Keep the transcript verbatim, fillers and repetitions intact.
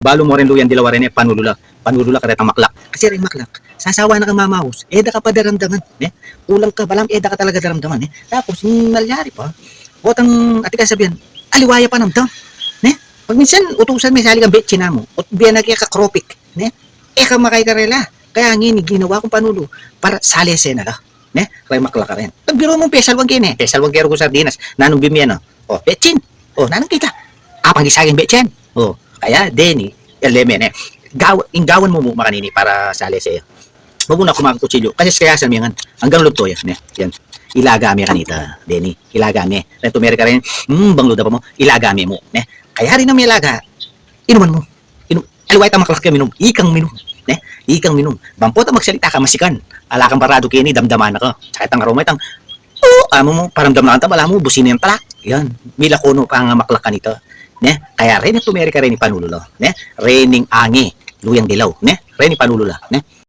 Balu mo ren luyang dilaw a reni, panulu la. Panulu la karetang maklak. Kasi reng maklak, sasawa na kang mamaus, e da ka pa daramdaman, ne? Kulang ka, balamu e da ka talaga daramdaman, ne? Tapos, mm, malyari pa, potang, ating kasabian, aliwa ya panamdam, ne? Pag minsan, utusan me sali kang betsin a mu, ot bie na keka kropik, ne? E ka makaikarela. Kaya ngeni, ginawa kung panulu para salese na la, ne? Reng maklak a ren. Pagbiru mu, pesalwang ke ne, pesalwang ke reng sardinas, nanung bimie na. O, betsin. O, nanung kita. Apang di sa akin betsin. O, kaya, deni, ele me ne. Gaw-, ing gawan mu mu makanini para salese. Wag mu na kumain kutsilyu. Kasi kaya sa miyangan, anggang luto yan, ne? Yan. Ilaga me kanita, deni. Ilaga me. Reto meri ka rin, hmm, bang luda pa mu, ilaga me mu, ne? Kaya rin na me ilaga. Inuman mu. Inum, aliwa itang maklak ya minum. Ikang minum, ne? Ikang minum. Bang potang magsalita ka, masikan. Ala kang baradu keni, damdaman na ka. Saka itang aroma itang, o, amu mu, paramdam na kanta, balamu, busina yang talak. Yan. Milako no pangamaklak kanita, ne? Kaya reni tumeri ka reni panulu la, ne? Rening ange, luyang dilaw, ne? Reni panulu la, ne?